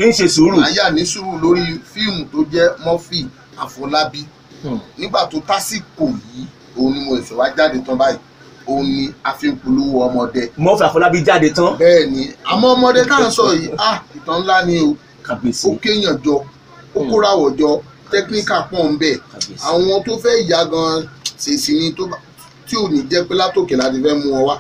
Ń ṣe sùúrù. Màá yà ní sùúrù lórí fíìmù tó jẹ́ Murphy Àfọlábí. Nígbà tó tásìkò yìí, òun ni mo ṣẹ̀ṣẹ̀ wá jáde tán báyìí, òun ni a fi ń polówó ọmọdé. Murphy Àfọlábí jáde tán. Bẹ́ẹ̀ ni, àmọ́ ọmọdé tá à ń sọ yìí, ìtàn ńlá ni o. Kàbíyèsí. Ó kéèyàn jọ, ó kórawọ̀ jọ, tẹ́kíníkà pọ̀ ń bẹ̀. Àwọn tó fẹ́ yá gan ṣèṣì ni tí ò ní jẹ́ pé látòkè láti fẹ́ mú wọn wá.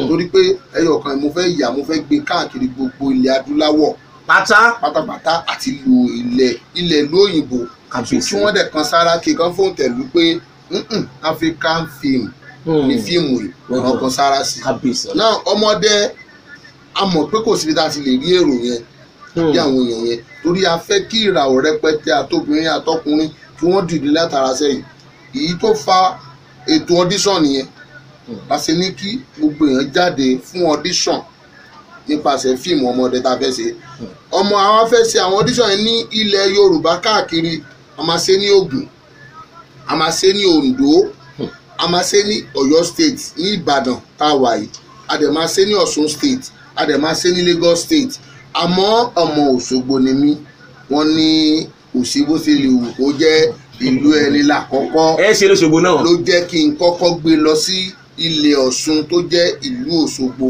Torí pé ẹyọ kan mo fẹ́ yà, mo fẹ́ gbé káàkiri gbogbo ilẹ̀ adúláwọ̀ pátá pátápátá àti lu ilẹ̀ ìlú òyìnbó. Kí wọ́n dẹ̀ kan sára kí kan fóun tẹ̀lú pé African film ni fíìmù yìí, wọ́n kan sára sí. Náà ọmọdé a mọ̀ pé kò síbi tá a ti lè rí èrò yẹn bí àwọn èèyàn yẹn, torí a fẹ́ kí ìràwọ̀ rẹpẹtẹ àtobìnrin àtọkùnrin kí wọ́n dìde látara sẹ́yìn. Èyí tó fa ètò audition nìyẹn. La ṣe ní kí gbogbo èèyàn jáde fún audition nípasẹ̀ fíìmù ọmọdé tá a fẹ́ ṣe. Ọmọ àwọn fẹ́ ṣe àwọn audition yẹn ní ilẹ̀ Yorùbá káàkiri. A máa ṣe ní Ògùn, a máa ṣe ní Oǹdó, a máa ṣe ní Ọ̀yọ́ State ní Ìbàdàn tá a wà yìí, a dẹ̀ máa ṣe ní Ọ̀ṣun State, a dẹ̀ máa ṣe ní Lagos State. Àmọ́ ọmọ Òṣogbo ni mí, wọ́n ní kò sí bó ṣe lè wù kó jẹ́ ìlú ẹni lákọ́kọ́. Ẹ ṣe lóṣogbo náà. Ló jẹ́ kí n kọ́kọ́ gbé lọ sí ilẹ̀ Ọ̀ṣun tó jẹ́ ìlú Òṣogbo.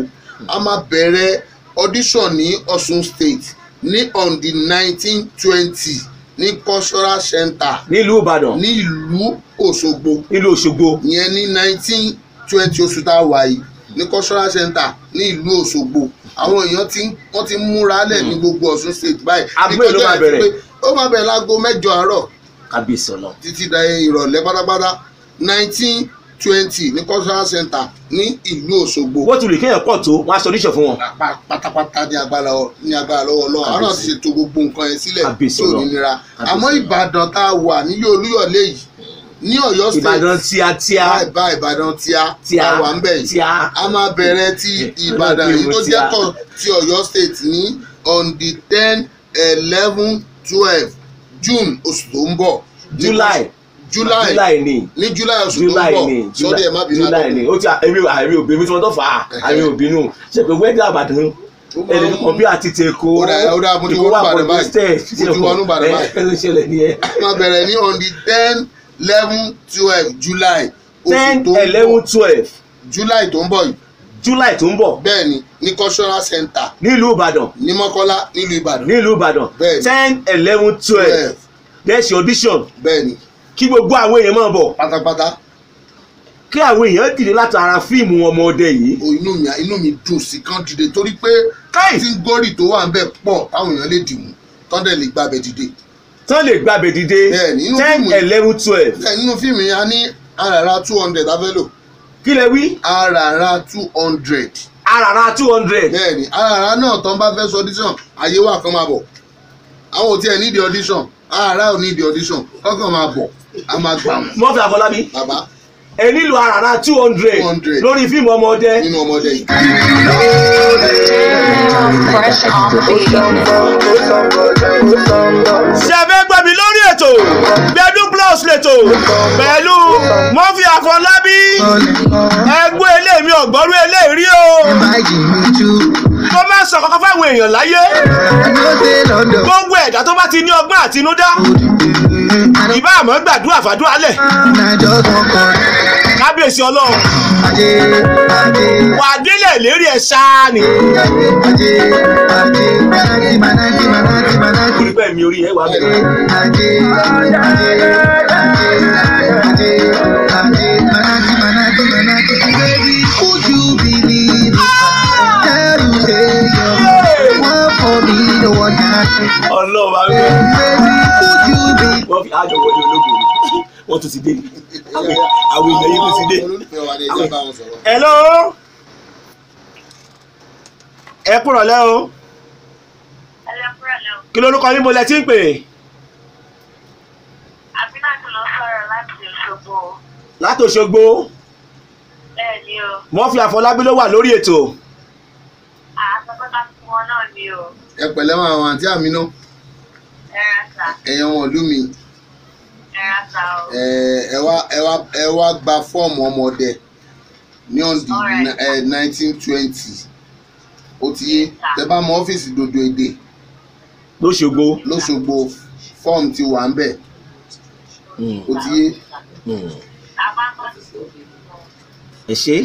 A máa bẹ̀rẹ̀ audition ní Ọ̀ṣun State ní on the 19/20 ní Cultural Center nílùú Ìbàdàn, ní ìlú Òṣogbo, nílùú Òṣogbo ìyẹn ní 19/20 oṣù tá a wà yìí ní Cultural Center ní ìlú Òṣogbo. Àwọn èèyàn wọ́n ti múra lẹ̀ ní gbogbo Ọ̀ṣun State báyìí. Aago mélòó ló máa bẹ̀rẹ̀? Ó máa bẹ̀rẹ̀ láago 8 àárọ̀ Kábíyèsí Ọlọ́run. títí da ìrọ̀lẹ́ pátápátá. 19/20 ní Cultural Center ní ìlú Òṣogbo. Wọ́n ti lè kéèyàn pọ̀ tó, wọ́n á sọ oníṣẹ́ fún wọn. Pátápátá ní agbára lọ́wọ́ Ọlọ́run. Àwọn náà ti ṣètò gbogbo nǹkan yẹn sílẹ̀ Kábíyèsí tí ò ní Ọlọ́run. nira. Àmọ́ Ìbàdàn tá a wà nílé Olúyọ̀lé yìí ní Ọ̀yọ́ State, Ìbàdàn tíátíá, báyìí Ìbàdàn tíá tá a wà ń bẹ̀ yìí, tíá. A máa bẹ̀rẹ̀ ti Ìbàdàn yìí tó jẹ́ kọ̀ ti Ọ̀yọ́ State ní on the 10, 11, 12 June oṣù tó ń bọ̀. July. July ni. Ní July oṣù tó ń July bọ̀. ni. Sọ́dí ẹ̀ má bínú. July ni. Ó ti èmi àmì òbí mi tí wọ́n tó fà á, àmì òbínú ṣe pé wẹ́dà Ìbàdàn ẹni tó kàn bí àti tèkó. Ó dà, mo ti wọnú Ìbàdàn báyìí. Mo ti wọnú Ìbàdàn báyìí. Ẹ ló ṣẹlẹ̀ nìyẹn. A máa bẹ̀rẹ̀ ní on the 10, 11, 12 July oṣù 10, tó ń bọ̀. 11, 12 July tó ń bọ̀ yìí. July tó ń bọ̀. Bẹ́ẹ̀ ni, ní Cultural Center nílùú Ìbàdàn, ní Mọ́kọ́lá nílùú Ìbàdàn. Nílùú Ìbàdàn. Bẹ́ẹ̀ ni. 10, 11, 12 that's your audition. Bẹ́ẹ̀ ni. Kí gbogbo àwọn èèyàn máa bọ̀. Pátápátá. Kí àwọn èèyàn dìde látara fíìmù ọmọdé yìí. Inú mi dùn sí kán dìde torí pé Káì! tí ń górì tó wà ń bẹ̀ pọ̀ táwọn èèyàn lè dìmú tán dẹ̀ lè gbàbẹ̀ dìde. Tán lè gbàbẹ̀ dìde. Bẹ́ẹ̀ ni, inú 10, fíìmù yìí. 11, 12. Bẹ́ẹ̀, nínú fíìmù yẹn a ní àràrà 200 abẹ́lò. Kí lẹ wí? Àràrà 200. Àràrà 200. Bẹ́ẹ̀ ni, àràrà náà tán bá fẹ́ sọ audition, àyè wà kán máa bọ̀. Àwọn ò tiẹ̀ nídìí audition, àràrà ò nídìí audition, kọ́kàn máa bọ̀, a máa gbà wọ́n. Murphy Àfọlábí. Bàbá. Ẹ nílò àràrà 200 200. lórí fíìmù ọmọdé. Nínú ọmọdé yìí. Fresh off the beat. Ṣé ẹ fẹ́ gbọ́ mi lórí ètò Gbedu Plus lètò pẹ̀lú Murphy Àfọlábí? Ẹgbẹ́ eléèmí ọ̀gbọ́rú eléèrí o. Kó má sọ kankan fáwọn èèyàn láyé. Gbogbo ẹ̀dá tó bá ti ní ọgbọ́n àtinúdá, ìbá àmọ́ gbàdúrà fàdúrà lẹ̀. Kábíyèsí Ọlọ́run. Wà á délẹ̀ lérí ẹ̀ ṣáá ni. Orí bẹ́ẹ̀ mi orí ẹ̀ wà bẹ̀rẹ̀. Ọlọ́run bá mi. Wọ́n fi àjọ wọlé ológun ni. Wọ́n tún ti dé. Àwọn èèyàn yìí tún ti dé. Olólùfẹ́ wa ni ẹ jẹ́ bá wọn sọ̀rọ̀. Hello. Ẹ kúrọ̀lẹ́ o. Kí lorúkọ yín, mo lẹ tí ń pè? Àbínátù ló sọ̀rọ̀ láti Òṣogbo. Láti Òṣogbo. Bẹ́ẹ̀ ni o. Murphy Àfọlábí ló wà lórí ètò. Àtọ́kọ́tà fún wọn náà ni o. Ẹ pẹ̀lẹ́ máa wọn àǹtí Àmínà. Ẹ ra sà. Ẹ̀yàn wọn ìlú mi. Ẹ ra sà o. Ẹ wá gba fọ́ọ̀mù ọmọdé ní on the Alright. 19/20. Ó ti yé. Tẹ bá mọ ọ́fíìsì Dòdò Èdè. Lóṣogbo. Lóṣogbo fọ́ọ̀mù ti wà ń bẹ̀. Ó ti yé. Ẹ ṣé,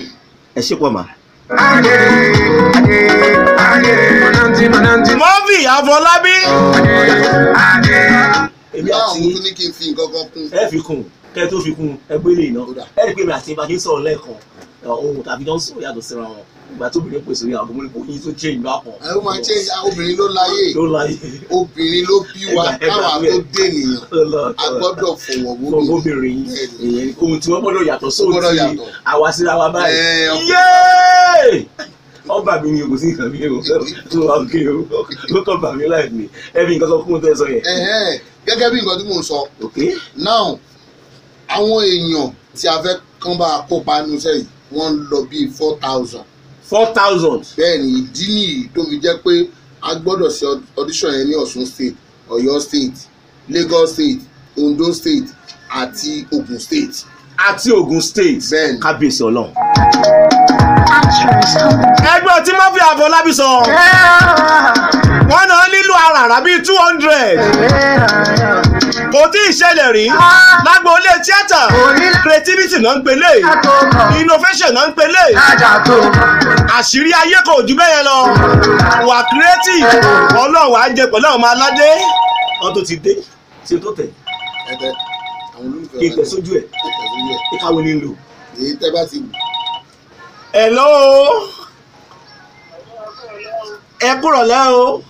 ẹ ṣé pọ̀ mà. Murphy Àfọlábí. Èmi Náà àti mo tún ní kí n fi nǹkan kan kún. Ẹ fi kún, kẹ tó fi kún, ẹ gbélé iná. Ó dà. Ẹ rí i pé mi àti ìbáṣe sọ̀rọ̀ lẹ́ẹ̀kan, ohun tàbí jọ ń sọ̀rọ̀ yàtọ̀ síra wọn. Ìgbà tó obìnrin pèsè orí àwọn ọmọ yìí tó change bákan. Ẹ ó máa change, obìnrin ló láyé. Ló láyé. Obìnrin ló bí wa káwa tó dènìyàn. A gbọ́dọ̀ fọ̀wọ̀ fún wóbìnrin. Obìnrin Bẹ́ẹ̀ni. ìyẹn ohun tí wọ́n gbọ́dọ̀ yàtọ̀ sóhun Gbọ́dọ̀ tí yàtọ̀. àwa síra wa báyìí. Ẹ, Yéé! Ọba mi ni kò sí nǹkan mi o, tó wà òkè o, ló kàn bà mí láì ní ẹ fi nǹkan kan kún tẹ́ sọ yẹn. Ẹ̀hẹ́n, gẹ́gẹ́ bí nǹkan tí mò ń sọ. Ok. Now, àwọn èèyàn tí a fẹ́ kán bá a kópa nínú iṣẹ́ yìí, wọ́n ń lọ bíi 4,000. 4,000. Bẹ́ẹ̀ ni, ìdí nìyí tó fi jẹ́ pé a gbọ́dọ̀ ṣe audition yẹn ní Ọ̀ṣun State, Ọ̀yọ́ State, Lagos State, Ondo State àti Ogun State. Àti Ogun State. Bẹ́ẹ̀ni. Kábíyèsí Ọlọ́run. Ẹgbẹ́ tí Murphy Àfọlábí sọ, wọ́n náà nílò àràrà bíi 200. Kò tí ì ṣẹlẹ̀ rí lágbo ilé tíátà. Creativity náà ń pelé, innovation náà ń pelé. Àṣírí ayé kò jù bẹ́ẹ̀ yẹn lọ. Wà creative, Ọlọ́run á jẹ pẹ̀lú àwọn ọmọ aládé. Wọ́n tó ti dé ṣe tó tẹ̀ Ẹ̀tẹ̀ àwọn olólùfẹ́ kí n wa tẹ̀ sójú ẹ̀ ẹ tẹ̀ sójú ẹ̀. Kí káwọn ní lò. Èyí tẹ́ bá ti wù. Hello, ẹ kúrọ̀lẹ́ o.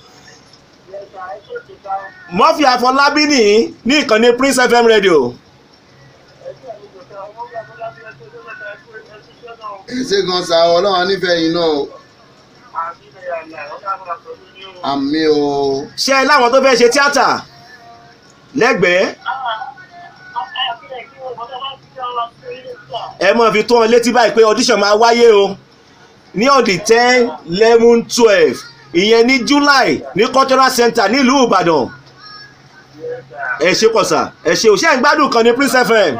Murphy Àfọlábí ní ní ìkànnì Prince FM Radio. Ẹ ṣé gan sa, Ọlọ́run á nífẹ̀ẹ́ yín náà o. Àmín o. Ṣé ẹ láwọn tó fẹ́ ṣe tíátà lẹ́gbẹ̀ẹ́? Ẹ máa fi tó wọn létí báyìí pé audition máa wáyé o ní on the 10, 11, 12, ìyẹn ní July, ní Cultural Center nílùú Ìbàdàn. Ẹ ṣe pọ̀ sà, ẹ ṣe òṣìṣẹ́ ìgbádùn kan ní Prince FM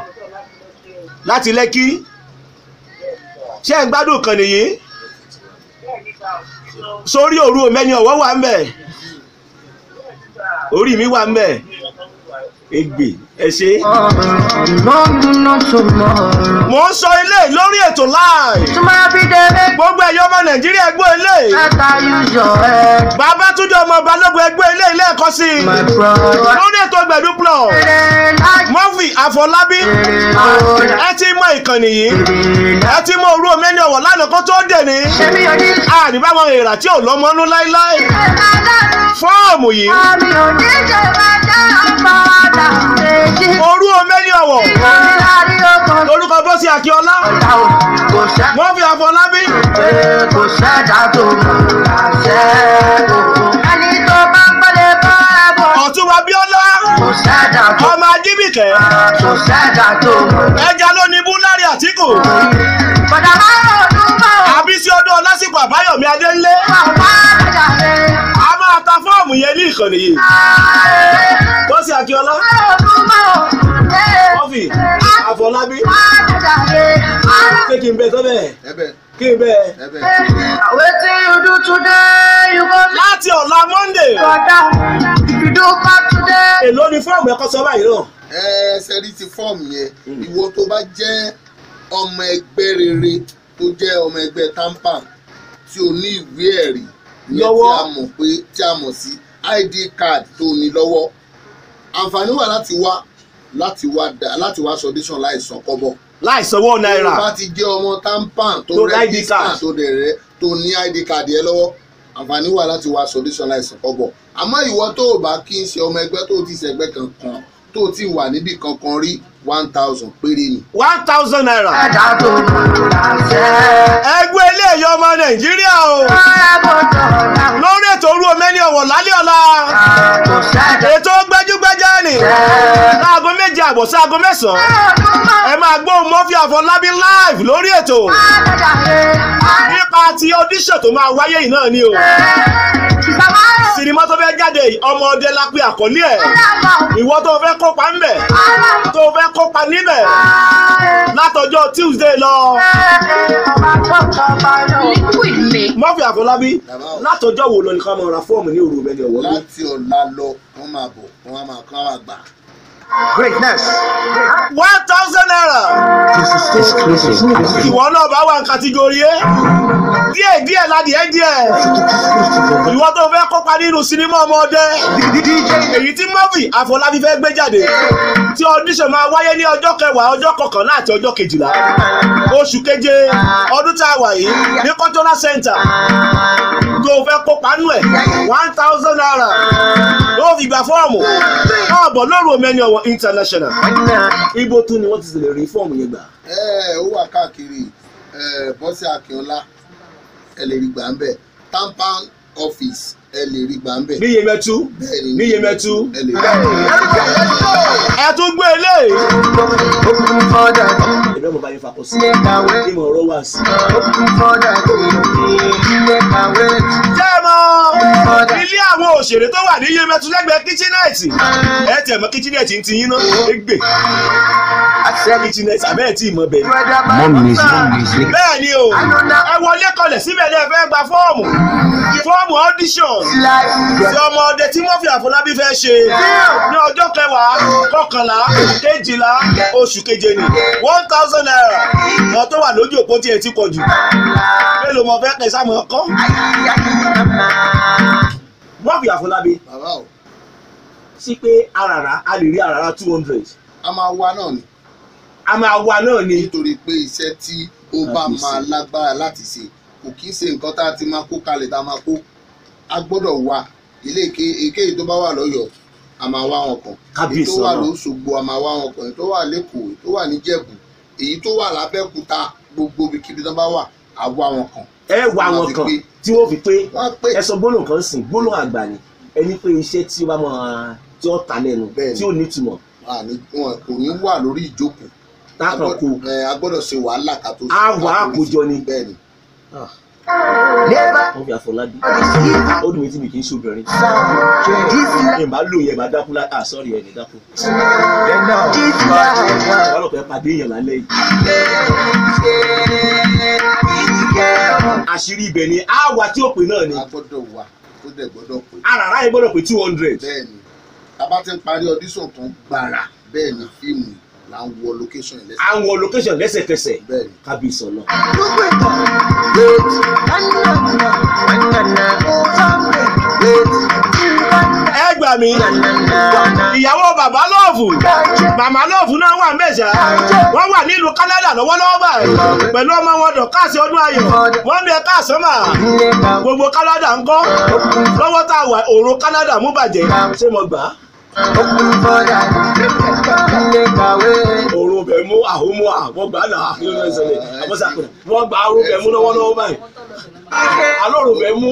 láti Lẹ́kí. Ṣé ẹ̀ ń gbádùn kan nìyí sórí òru òmẹ́ni ọ̀wọ́ wà ń bẹ̀, orí mi wà ń bẹ̀, ègbè ẹ ṣe. Mo ń sọ ilé lórí ètò live. Gbogbo ẹ̀yọ́ ọmọ Nàìjíríà, gbọ́ ilé. Babátúndé ọmọ Balógun, ẹgbẹ́ ilé ilé ẹ̀kọ́ sí i lórí ètò Gbẹ̀dú Plus. Murphy Àfọlábí, ẹ ti mọ ìkànnì yìí, ẹ ti mọ òru òmẹ́ni ọ̀wọ̀ lánàá kó tó dè ní àní báwọn èèrà tí ò lọ́mọnú láíláí. Fọ́ọ̀mù yìí, òru òmẹ́ni ọ̀wọ̀ lórúkọ Bọ́sì Akíọ́lá, Murphy Àfọlábí. Kò sẹ́dá tó mọ̀ láṣẹ́ ẹni tó bá ń gbọ́lé bá ẹ̀bọ̀. Ọ̀túnba Bíọ́lá Kò sẹ́dá tó ọmọ Ajíbìkẹ́. Kò sẹ́dá tó mọ̀. Ẹja ló ní búlárí Àtìkù. Bọ̀dà máa ń ròdùn mọ́ Àbísí ọdún ọlásìkò Àbáyọ̀mí Adéńlé. Àwọn àjàlè. A máa ta fọ́ọ̀mù yẹn ní ìkànnì yìí. Bọ́sì Akíọ́lá, Ròdùn mọ́ Murphy Àfọlábí, ṣé kí n bẹ sọ́bẹ̀? Ẹbẹ̀. Kí n bẹ. Ẹbẹ̀. Wetin you do today, you go Láti ọ̀la Monday. go down. If you do bad today. Èló ni fọ́ọ̀mù ẹ̀kọ́ sọ báyìí náà? Ẹ ṣe rí ti fọ́ọ̀mù yẹn, ìwọ tó bá jẹ́ ọmọ ẹgbẹ́ rere, tó jẹ́ ọmọ ẹgbẹ́ TAMPAN, tí o ní ìwé ẹ̀rí ìyẹn Lọ́wọ́. tí a mọ̀ pé tí a mọ̀ sí ID card tó o ní lọ́wọ́, àǹfààní wà láti wá audition láì san kọ́bọ̀. Láì sanwó náírà. Tó bá ti jẹ́ ọmọ TAMPAN tó Tó ní ID register card. tó dẹ̀ rẹ tó ní ID card yẹn lọ́wọ́, àǹfààní wà láti wá audition láì san kọ́bọ̀. Àmọ́ ìwọ tó o bá kí ń ṣe ọmọ ẹgbẹ́, tó o ti ṣẹgbẹ́ kankan, tó o ti wà níbì kankan rí, 1,000 péré ni. ₦1,000. Ẹ̀dá tó mọ̀ láṣẹ. Ẹgbẹ́ eléyìí, ọmọ Nàìjíríà o, lórí ètò òru omeni ọ̀wọ̀ lálẹ́ ọ̀la, Kò sẹ́dá. ètò gbẹ́júgbẹ́jẹ́ ni láago 7:30 sí aago 9, ẹ máa gbóhùn Murphy Àfọlábí live lórí ètò nípa ti audition tó máa wáyé yìí náà ni o. Sinimá tó fẹ́ jáde yìí, ọmọ ọdẹ la pe àkọlé ẹ̀. Ìwọ tó fẹ́ kópa ńbẹ̀, tó fẹ́ kópa níbẹ̀ látọjọ́ Tuesday lọ. Liquid me. Murphy Àfọlábí, látọjọ́ wo lọ nìkan máa ra fọ́ọ̀mù ní òru mẹ́ni ọ̀wọ́ mi? Láti ọ̀la lọ, wọ́n máa bọ̀, wọ́n máa kán máa gbà. Greatness. 1,000 naira. Exclusive. Ìwọ náà bá wà ní kàtígórí ẹ. Díẹ̀ díẹ̀ ládìí díẹ̀. Ìwọ tó fẹ́ kópa nínú sinimá ọmọdé. Èyí tí Murphy Àfọlábí fẹ́ gbé jáde. Tí audition máa wáyé ní ọjọ́ kẹwàá, ọjọ́ kọkànlá àti ọjọ́ kejìlá. Oṣù keje ọdún tá a wà yìí ní Cultural Center. Tó fẹ́ kópa nù ẹ̀ 1,000 naira. Ló fi gba fọ́ọ̀mù. Káàbọ̀ lóru Omeni Ọ̀wọ̀ International. Ibo tún ni wọ́n ti lè rí fọ́ọ̀mù yẹn gbà. Ẹ ó wà káàkiri Bọ́sẹ̀ Akínọlá, ẹ lè rí gbà ń bẹ̀. Tampan office, ẹ lè rí gbà ń bẹ̀. Ní Yemẹtu, ní Yemẹtu. Ẹ lè rí gbà ń bẹ̀. Ẹ tún gbé eléyìí. Èmi ọmọ bá yín fakọ sí. Ìmọ̀ ọ̀rọ̀ wá sí. Jẹ́ ẹ mọ̀ ilé àwọn òṣèré tó wà ní Yemẹtu lẹ́gbẹ̀ẹ́ kíchínẹ̀tì. Ẹ tiẹ̀ mọ̀ kíchínẹ̀tì ń ti yín náà. Égbè. Kíchínẹ̀tì àbẹ́ ẹ̀ tí ì mọ̀ bẹ́ẹ̀. More music. Music. Bẹ́ẹ̀ ni o, ẹ wọlé kọlẹ̀ síbẹ̀ ní ẹ fẹ́ gba fọ́ọ̀mù. Fọ́ọ̀mù audition tí ọmọ ọdẹ tí Murphy Àfọlábí fẹ́ ṣe ní ọjọ́ kẹwàá, kọkànlá, kejìlá, oṣù keje ni 1,000 naira. Àwọn tó wà lójú òpó tí ẹ ti pọ̀ jù. Mélòó mo fẹ́ kẹ sáàmù ọkọ́? Murphy Àfọlábí Bàbá o, sí pé àràrà a lè rí àràrà 200. a máa wá náà ni. A máa wà náà ni. Nítorí pé iṣẹ́ tí ó bá máa lágbára láti ṣe kò kí ń ṣe nǹkan tá a ti máa kó kalẹ̀ tá a máa kó. A gbọ́dọ̀ wá ilé èkéyìí tó bá wà lọ́yọ̀ọ́, a máa wá wọn kàn. Èyí tó wà lóṣogbo, a máa wá wọn kàn. Èyí tó wà lẹ́kọ̀ọ́, èyí tó wà níjẹ̀bú, èyí tó wà lábẹ́òkúta, gbogbo ibikíbi tó bá wà, a wá wọn kàn. Ẹ wá wọn kàn tí wọ́n fi pé ẹ sọ gbólóhùn kan sìn, gbólóhùn àgbà ni. Ẹni pé iṣẹ́ tí ó bá máa tí ó ta lẹ́nu, tí ó nítumọ̀. Wọn kò ní wà lórí ìjókòó. Tákàn kó. A gbọ́dọ̀ ṣe wàhálà ká tó. A wà á kójọ ni. Bẹ́ẹ̀ni. Murphy Àfọlábí, ó dùn mí tí mi kì í ṣe obìnrin. Ìbá lò yẹn bá dákú lá, ah sorry ẹ̀ ní dákú. Wọ́n lọ pẹ́ pàdé èèyàn lálẹ́ yìí. Àṣírí ibẹ̀ ni á wà tí ó pè náà ni. A gbọ́dọ̀ wà, ó dẹ̀ gbọ́dọ̀ pè. Àràrá yẹn gbọ́dọ̀ pé 200. Bẹ́ẹ̀ni, tá a bá ti ń parí audition tán gbàrà, bẹ́ẹ̀ ni fíìmù là ń wọ location lẹ́sẹ̀kẹsẹ̀. À ń wọ location lẹ́sẹ̀kẹsẹ̀. Bẹ́ẹ̀ni. Kábíyèsí ọ̀nà. Ẹ gbà mí, ìyàwó bàbá lọ́ọ̀fù, màmá lọ́ọ̀fù náà wà mẹ́sà, wọ́n wà nílùú Canada lọ́wọ́lọ́wọ́ báyìí pẹ̀lú ọmọ wọn Dọ̀kásì ọdún ayọ̀, wọ́n ní ẹ káàsán mà, gbogbo Canada ń kọ́ lọ́wọ́ tá a wà, òòrùn Canada mú bàjẹ́, ṣé mo gbà á? Òòrùn bẹ̀ mú àhómú àwọn gbà náà kí ló ń ṣẹlẹ̀ àbọ̀sàkùn wọ́n gba òòrùn bẹ̀ mú lọ́wọ́lọ́wọ́ báyìí. Alóòrùn bẹ̀ mú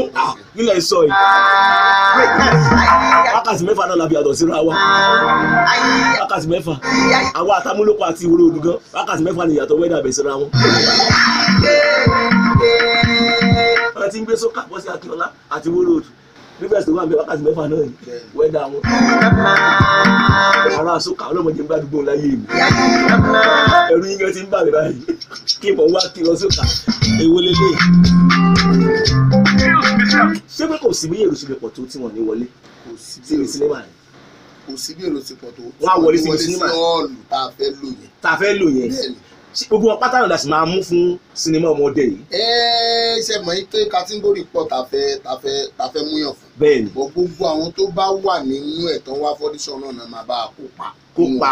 nílẹ̀ sọ yìí. Wákàtí mẹ́fà náà la fi àtọ̀ síra wa. Wákàtí mẹ́fà. Àwọn àtàmúlòpọ̀ àti ìwúrò odù gan. Wákàtí mẹ́fà ni ìyàtọ̀ wẹ́dà bẹ̀ síra wọn. Wọ́n ti ń gbé sókà bọ́ sí Akínọlá àti ìwúrò odù. Rivers tó wà ń bẹ wákàtí mẹ́fà náà ni wẹ́dà wọn. Ará sókà ọlọ́mọdé ń gbàdúgbò láyé mi. Ẹ̀rù yín gan ti ń bà mí báyìí. Kí mọ̀ wá kí lọ sókà. Èwo lélẹ̀? Ṣé pé kò sí bí èrò ṣe lè pọ̀ tó tí wọ́n ní wọlé síbi sinimá yẹn? Kò sí bí èrò ti pọ̀ tó. Wọ́n á wọlé síbi sinimá. Wọ́n wọlé sí ọ́ọ̀lù tá a fẹ́ lò yẹn. Tá a fẹ́ lò yẹn. Gbogbo wọn pátá náà la sì máa mú fún sinimá ọmọdé yìí. Ẹ ṣe mọ̀ yín pé kátígórì pọ̀ tá a fẹ́ múyàn fún. Bẹ́ẹ̀ni. Bọ̀ gbogbo àwọn tó bá wà nínú ẹ̀ tán wá fọ́díṣọ̀ náà máa bá a kópa. Kópa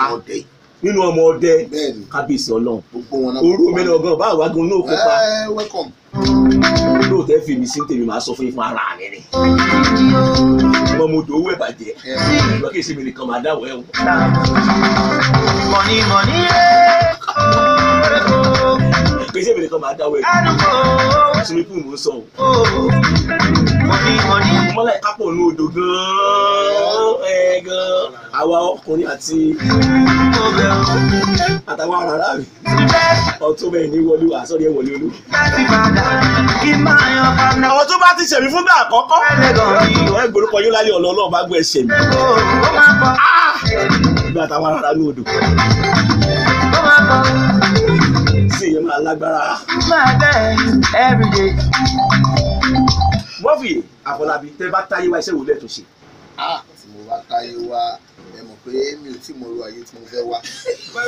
nínú ọmọdé. Bẹ́ẹ̀ni. Kábíyèsí Ọlọ́run. Gbogbo wọn náà. Orú omi náà gan báwo wá gan náà kópa. Ẹ welcome. Lóòótọ́ fi mi sí tèmi máa sọ fún yín fún ara mi ni. Ọmọ mo dòwó ẹ̀ bàjẹ́. Ìgbà kí èsì mi nìkan máa dáwọ̀ ẹ̀ wọ̀. Money, money, yeah. Kì í ṣe èmi nìkan máa dáwọ̀ ẹ̀. Swimming pool mò ń sọ o. Mọ́lá ìkápọ̀ ní odò gan-an. Ẹ gan-an. Àwa ọkùnrin àti àtàwọn ará mi. Ọtún bẹ́ẹ̀ ní wọlé àsọ̀rí ẹ̀ wọlé olú. Àwọn tó bá ti ṣẹ̀mí fúngbà àkọ́kọ́. Ẹ gbórúkọ yóò lálẹ́ ọ̀nà Ọlọ́run bá gbọ́ ẹ ṣẹ̀mí. Ìgbà àtàwọn ará ní odò. my best every day. Murphy Àfọlábí, tẹ́ bá táyé wá, iṣẹ́ wo lẹ́ẹ̀ tó ṣe? Ah, tí mo bá táyé wá, ẹ mọ̀ pé mi ò tí mọ irú ayé tí mo fẹ́ wá. Kò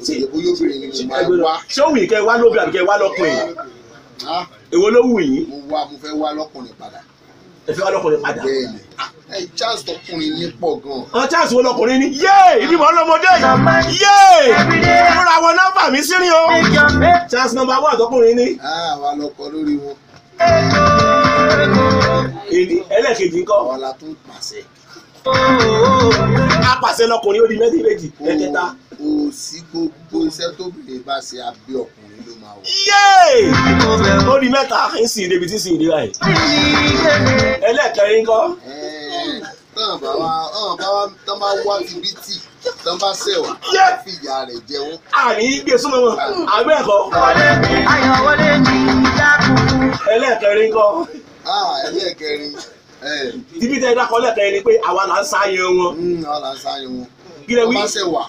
sì yẹ bóyá obìnrin ni mo máa wá. Ṣé ó wù yín kẹ́ wá lóbi àbí kẹ́ wá lọ́kùnrin? Ah, Èwo ló wù yín? Mo wá, mo fẹ́ wá lọ́kùnrin padà. Ẹ fẹ́ wá lọ́kùnrin padà? Bẹ́ẹ̀ni. Ah, ẹ chance tọkùnrin ní pọ̀ gan. Àwọn chance wo lọkùnrin ní? Yéè, ibi mọ̀ ń lọ́mọdé yìí. Yéè, múra wọn nọ́mbà mi sí ni o. Make your make Chance number one tọkùnrin ní. Ah, àwa lọkọ lórí wọn. Èyí ẹlẹ́ẹ̀kejì ńkọ́? Àwa la tún pàṣẹ. Apàṣẹ lọkùnrin, ó di méjì méjì. Ẹ̀kẹta. Kò sí, gbogbo iṣẹ́ tóbìnrin bá ṣe, abẹ́ ọkùnrin ló máa wọ̀. Yéè, ó di mẹ́ta, ń sìn débi tí ń sìn dé báyìí. Ẹlẹ́ẹ̀kẹrin ńkọ́? Ẹ́ẹ̀, tán bá wa tán bá wa tán bá wá ti bí tì tán bá ṣẹ̀ wá, Yé! fìyà rẹ̀ jẹ wọ́n. Àní gbé súnmọ́ wọn àbẹ́ ẹ̀kọ́. Ayọ̀ wọlé ní ìdákùn. Ẹlẹ́ẹ̀kẹrin ńkọ́? Ah, ẹlẹ́ẹ̀kẹrin ẹ̀. Tíbi tẹ́ ẹ dákọ̀ ẹlẹ́ẹ̀kẹrin ni pé àwa là ń sáyẹn wọn. Àwọn là ń sáyẹn wọn. Kí lẹ wí? Tán bá ṣẹ̀ wá,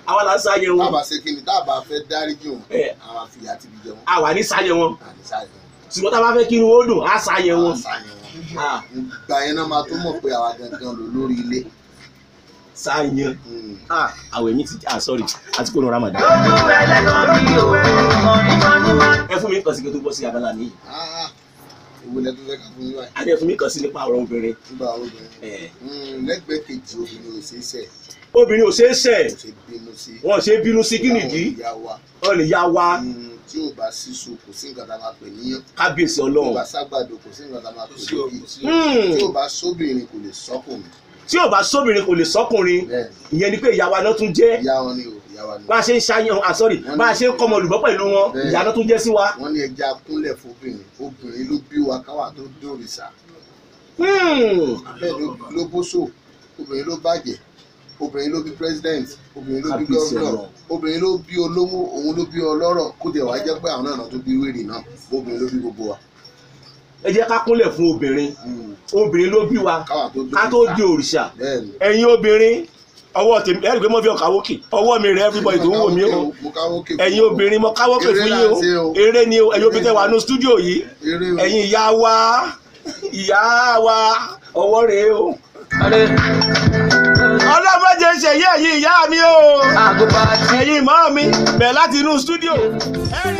Àwa là ń sáyẹn wọn. tábà ṣe kí ni, tábà fẹ́ dáríjì wọn, Ẹ̀. àwọn àfìyà ti fi jẹ wọn. Àwa ní sáyẹn wọn. Àní sáyẹn wọn. Ṣùgbọ́n tá a bá fẹ́ kí inú ó dùn, á sáyẹn wọn. Àwọn sáyẹn wọn. Ah, Ìgbà yẹn náà máa tó mọ̀ pé àwa gangan lò lórí ilé. Sáyẹn. Ah, àwẹ̀ mi ti, ah, sorry, àti kò ní Ramadan. Lójú ẹlẹ́gàn mi ò mọ̀ ní mọ̀. Ẹ fún mi kàn sí kí n tó bọ́ sí abala mi. Ah, èwo lẹ tó fẹ́ ká fún yín báyìí? Á dẹ̀ fún mi kàn sí nípa ọ̀rọ̀ obìnrin. Nígbà obìnrin. Eh. Lẹ́gbẹ̀ẹ́ kejì, obìnrin ò ṣeé ṣẹ̀, Obìnrin ò ṣeé ṣẹ̀, kò ṣeé bínú sí. wọn ò ṣeé bínú sí, kí nìdí? Àwọn ìyá wa. Wọn lè yá wa. Tí ò bá sísun, kò sí nǹkan tá a máa pè níyàn. Kábíyèsí Tí ò Ọlọ́run. bá ságbàdo, kò sí nǹkan tá a máa pè lókì. Tí ò bá sóbìnrin, kò lè sọ́kùnrin. Tí ò bá sóbìnrin, kò lè sọ́kùnrin. Bẹ́ẹ̀ni. Ìyẹn ni pé ìyá wa náà tún jẹ́. Ìyá wọn ni o, ìyá wa ni o. Bá a ṣe ń ṣàyàn, ah, sorry, bá a ṣe ń kọ́mọ olùbọ́ pẹ̀lú wọn, Bẹ́ẹ̀ni. ìyá náà tún jẹ́ sí wa. Wọ́n ní ẹja kúnlẹ̀ fóbìnrin, obìnrin ló bí wa káwa tó dòrìṣà. Bẹ́ẹ̀ ló bóṣò, obìnrin ló bàjẹ́, obìnrin ló bí president, obìnrin ló bí Kábíyèsí governor, Ọlọ́run. obìnrin ló bí olówó, òun ló bí ọlọ́rọ̀, kó tiẹ̀ wá jẹ́ pé àwọn náà tó bí wèrè náà, obìnrin ló bí gbogbo wa. Ẹ jẹ́ ká kúnlẹ̀ fún obìnrin, obìnrin ló bí wa Káwa tó ká tó di òrìṣà. Bẹ́ẹ̀ni. Ẹ̀yin obìnrin, ọwọ́ tèmi, ẹ rí i pé mo fi ọkà wókè, ọwọ́ mi rẹ̀, everybody tó ń wò mí o. Mo káwọ́ kè fún Ẹ̀yin ọ. obìnrin, mo káwọ́ kè Eré fún là yín ń ṣe o, o. eré ni o. Ẹ̀yin obìnrin tẹ́ wà ní stúdíò yìí, Eré o. ẹ̀yin ìyá wa, ìyá wa, ọwọ́ rèé o. Ọlọ́mọdé ṣèyí, ẹ̀yin ìyá mi o, Àgùbàtì. ẹ̀yin ìmọ̀ mi bẹ̀ láti inú stúdíò. Ẹ rí